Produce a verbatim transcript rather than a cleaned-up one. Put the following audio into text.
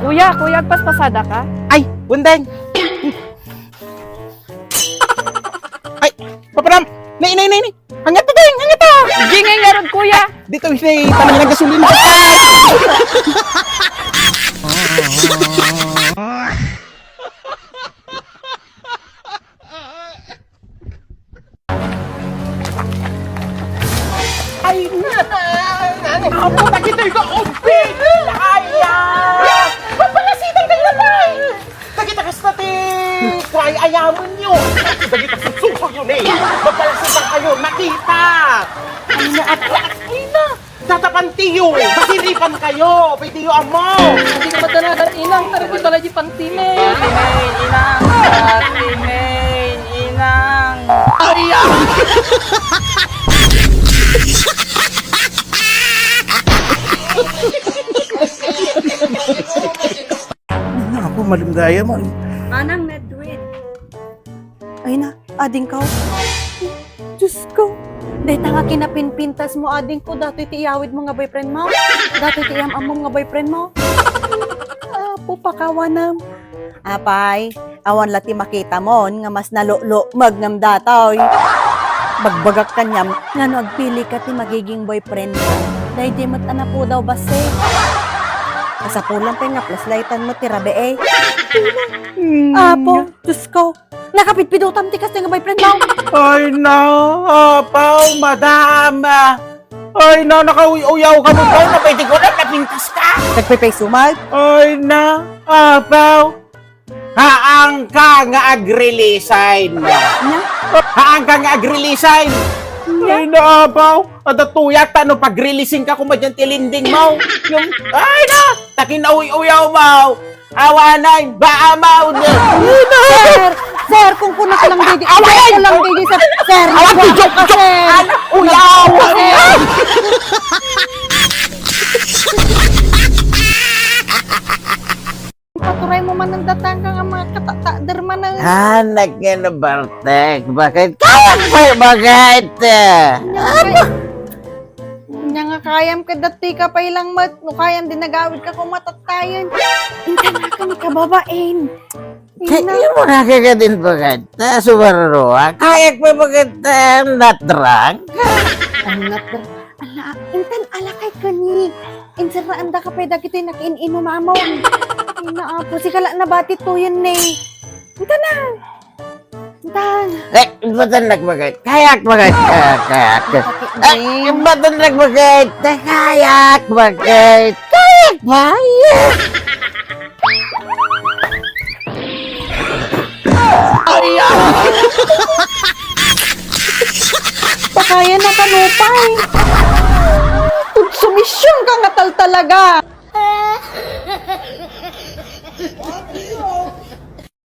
Kuya, kuya, agpaspasada ka? Ay, Bundeng! Ay, papanam! Nay, nay, nay, nay! Angata, Deng! Angata! Di ngay ngarud, kuya! Dito, nay, tanang ng gasolina! Ay, na! Apo, dagitoy ko, umpit! Ay, ah! Papalasitan kayo na, bay! Dagita kasta ti kuay ayamen yo! Dagita sususo yo ni! Papalasitan kayo, nakita! Ay, na, at, ay, na! Tatapantiyo! Masiripan kayo! Pwede yo amo! Hindi ka matanagan, inang! Tara, di pala di panti, May! Ate May, inang! Ate May, inang! Ay, ah! Naku, malimdaya man. Manang Nedwin. Ay na, ading ka. Diyos ko. Dayta nga kinapinpintas mo, ading ko, datoy ti iyawid mo nga boyfriend mo? Datoy ti iyam-am mo nga boyfriend mo? Apo, pakawanam. Apay, awan la ti makita mo nga mas naluklo magnam datoy. Bagbagak kaniam, ngano agpili ka ti magiging boyfriend mo? Daydi met a napudaw bassit. Kasapulan pay nga flashlightan mo ti rabii. Apo, Diyos ko, nakapidpidutam ti kasta nga boyfriend mo. Ay na, apaw, madam. Ay na, nakauy-uyaw ka mo ba? Napwede ko na, napintas ka. Nagpipay sumag? Ay na, apaw. Haang ka nga agrealize. Nya? Haang ka nga agrealize. Nya? Ay na, apaw. Adda tuyak ta no pag-releasing ka kumadyan ti lending mo. Yung, ay na, takin auy-uyaw mo. Awanay, baa mo. Sir, sir, kung kunak lang didi. Awanay! Kung kunak lang didi, sir. Sir, awan, nagwa ka, sir. Anak, uyaw! Sir. Paturay mo man ang datang ka nga mga katatader man ang Anak nga na, Bartek. Bakit? Kaya pa, bakit? Nya nga kayam ka dati ka pa ilang mat, no kayam din nagawid ka kung matatayan. Inka na ka makababain. Kaya mo nga ka din, bakit? Ta, sumaruro, ah. Kayak pa, bakit? I'm not drunk. I'm not drunk. Ala, intan alakay kani. Insaraan da ka pay dagiti nakiin-inumamon. Ina, apo, sigala nabati to yun, ne. Intan na. Intan. Eh, batan nagmagay. Kayak magay. Kayak, kayak. Eh, batan nagmagay. Kayak magay. Kayak magay. Ay, ah! Pakayan na kanupay. Konsumisyon ka nga tal talaga.